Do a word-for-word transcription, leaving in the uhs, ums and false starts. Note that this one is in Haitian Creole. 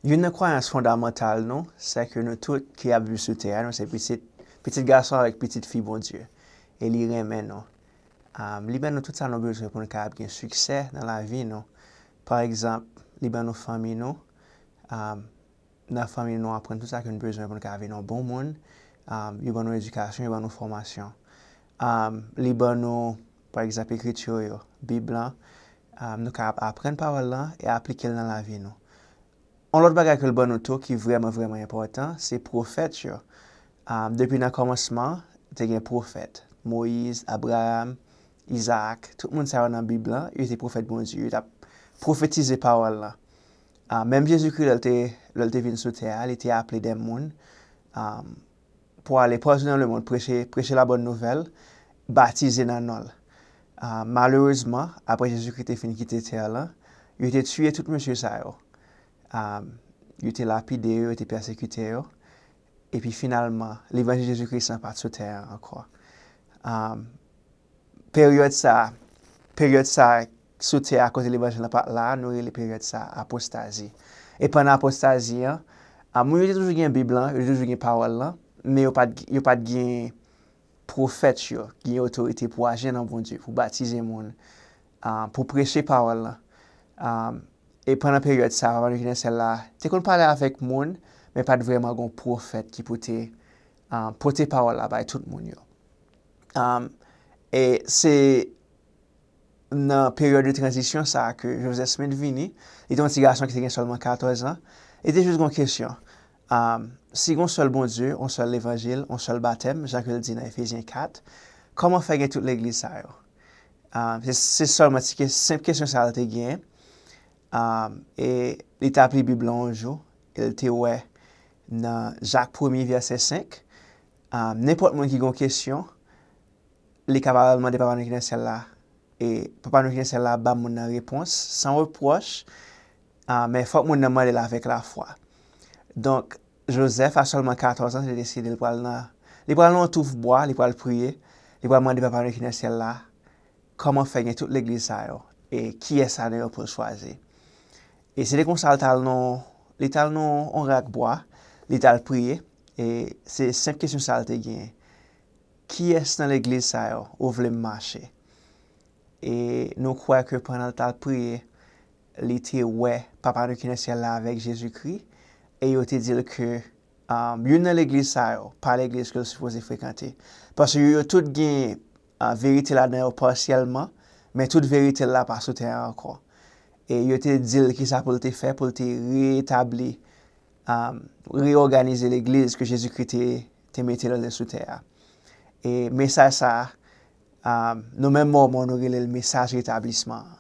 Youn nan kwayans fondamantal nou, se ke nou tout ki ap viv sou tè a, nou se pitit, pitit gason avèk pitit fi Bondye. E li renmen nou. Um, li ban nou tout sa nou bezwen pou nou kapab gen siksè nan lavi nou. Pa egzanp, li ban nou fanmi nou. Um, nan fanmi nou, nou aprann tout sa ke nou bezwen pou nou kapab vin yon bon moun. Um, li ban nou edikasyon, li ban nou fòmasyon. Um, li ban nou, pa egzanp, ekriti yo, Bib lan. Um, nou kapab aprann pawòl lan e aplike l nan lavi nou. Yon lòt bagay ke l ban nou tou ki vrèman, vrèman enpòtan, se pwofèt yo. Um, depi nan kòmansman, te gen pwofèt. Moyiz, Abraram, Izaak, tout moun sa yo nan Bib lan, yo te pwofèt Bondye, yo t ap pwofetize pawòl lan. Ah, menm Jezikri, lè l te, lè l te vin sou tè a, li te aple de moun, um, pou ale partou nan lemonn, preche, preche labòn nouvèl, batize nan non l. Ah, malerezman, apre Jezikri te fin kite tè lan, yo te tiye tout mesye sa yo. Ah, yo te lapide yo, yo te pèsekite yo. Epi finalman, levanjil Jezikri lan pa t sou tè a ankò. Ah, peryòd sa, peryòd sa sou tè a kote levanjil lan pa t la, nou rele peryòd sa apostazi. E pandan apostazi an, a, moun yo te toujou gen Bib lan, yo te toujou gen pawòl lan, men yo pa t, yo pa t gen pwofèt yo, gen otorite pou aji nan Bondye, pou batize moun, a, pou preche pawòl lan. A, e pandan peryòd sa, Papa nou ki nan syèl la te konn pale avèk moun, men pa t vrèman gen pwofèt ki pou te, a, pote pawòl la bay tout moun yo. Um, e se nan peryòd de tranzisyon sa a ke Joseph Smith vini. Li te yon ti gason ki te gen sèlman katòz an. Li te jis gen yon kesyon. Um, si gen yon sèl Bondye, yon sèl levanjil, yon sèl batèm, jan ke l di nan Efezyen kat, kòman fè gen tout legliz sa yo? Um, se, se sèlman ti ke-, senp kesyon sa a l te genyen. Um, e li t ap li Bib lan yon jou, e l te wè nan Jak premye vèsè senk, um, nenpòt moun ki gen yon kesyon, li kapab al mande Papa nou ki nan syèl la, e Papa nou ki nan syèl la ap ba moun nan repons san repwòch, a, men fòk moun nan mande l avèk lafwa. Donk, Joseph, a sèlman katòz an, te deside l pral nan, li pral nan yon touf bwa, li pral priye, li pral mande Papa nou ki nan syèl la kòman fè gen tout legliz sa yo, e kiyès ladan yo pou l chwazi. E se te konsa l t al nan, li t al nan yon rak bwa, li t al priye, e se senp kesyon sa a l te genyen. Kiyès nan legliz sa yo ou vle m mache? E nou kwè ke pandan l t ap priye, li te wè Papa nou ki nan syèl la avèk Jezikri, e yo te di l ke, um, youn nan legliz sa yo, pa legliz ke l sipoze frekante. Paske yo, yo tout gen, uh, verite ladan yo pasyèlman, men tout verite la pa sou tè a ankò. E yo te di l kisa pou l te fè, pou l te reetabli, um, reyòganize legliz ke Jezikri te, te mete l sou tè a. E mesaj sa a, um, nou menm Mòmon, nou rele l mesaj retablisman an.